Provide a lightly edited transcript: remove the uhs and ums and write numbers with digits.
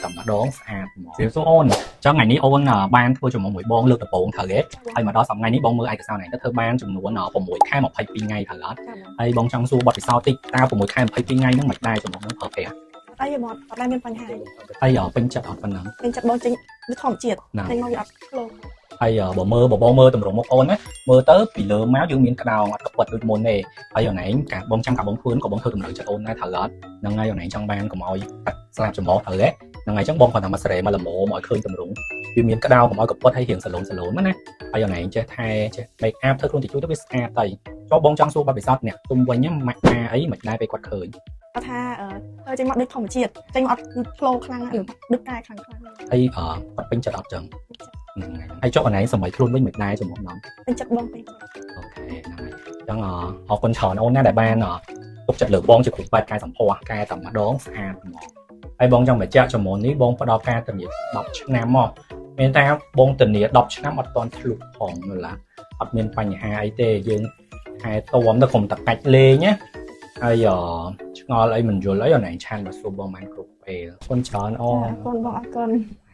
តែម្ដងស្អាតហ្មងជម្រាបសួរអូនអញ្ចឹងថ្ងៃនេះអូនបានធ្វើជាមួយមួយបងលើកដំបូងត្រូវទេហើយមកដល់សប្តាហ៍នេះបងមើលឯកសារនេះទៅធ្វើបានចំនួន6ខែ22ថ្ងៃត្រូវអត់ហើយបងចង់សួរបទពិសោធន៍តិចតើ6ខែ22ថ្ងៃហ្នឹងមិនដែរចំនួនហ្នឹងប្រើប្រាស់ អីមកអត់ដែលមានបញ្ហា ហើយពេញចិត្តអត់ប៉ុណ្ណឹង ពេញចិត្តបងចេញវាធម្មជាតិចេញមកវាអត់ក្លូ ហើយបើមើលបើបងមើលតម្រងមុខអូនណាមើលទៅពីលើមកយើងមានក្តោងអត់កពិតដូចមុនទេហើយអូនឯងកាបងចាំកាបងធ្វើក៏បងធ្វើតម្រូវចិត្តអូនដែរត្រូវអត់ហ្នឹងហើយអូនឯងចង់បានកុំឲ្យស្លាបច្រមុះត្រូវទេហ្នឹងហើយអញ្ចឹងបងគាត់ថាមកសេរីមកល្មមឲ្យឃើញតម្រងវាមានក្តោងកុំឲ្យកពិតហើយរៀងសលូនសលូនណាហើយអូនឯងចេះថែចេះ make up ធ្វើខ្លួនតិចតួចទៅវាស្អាតទៅចុះបងចង់សួរបទពិសោធន៍អ្នកទុំវិញម៉ាក់ម៉ាអីមិនដែរពេលគាត់ឃើញ គាត់ថាធ្វើចេញមកដូចធម្មជាតិចេញមកអត់ flow ខ្លាំងដូចកែខ្លាំងខ្លាំង ហើយគាត់ពេញចិត្តអត់ចឹងហ្នឹងហើយហើយចុះអូនឯងសម័យខ្លួនវិញមិនដែរចំមុខនោះ ពេញចិត្តបងពេញចិត្ត OK ហ្នឹងហើយអញ្ចឹងអរគុណច្រើនអូនណាដែលបានទុកចិត្តលើបងជាគ្រូពេទ្យកែសម្ផស្សកែតែម្ដងស្អាតហ្មងហើយបងចង់បញ្ជាក់ចំនួននេះបងផ្ដល់ការធានា10ឆ្នាំមកមានតែបងធានា10ឆ្នាំអត់ទាន់ធ្លុះផងនោះឡាអត់មានបញ្ហាអីទេយើងថែទាំទៅកុំតកាច់លេងណាហើយឆ្ងល់អីមិនយល់អីអូនឯងឆានមកសួរបងបានគ្រប់ពេលអរគុណច្រើនអូ អរគុណបងអរគុណ។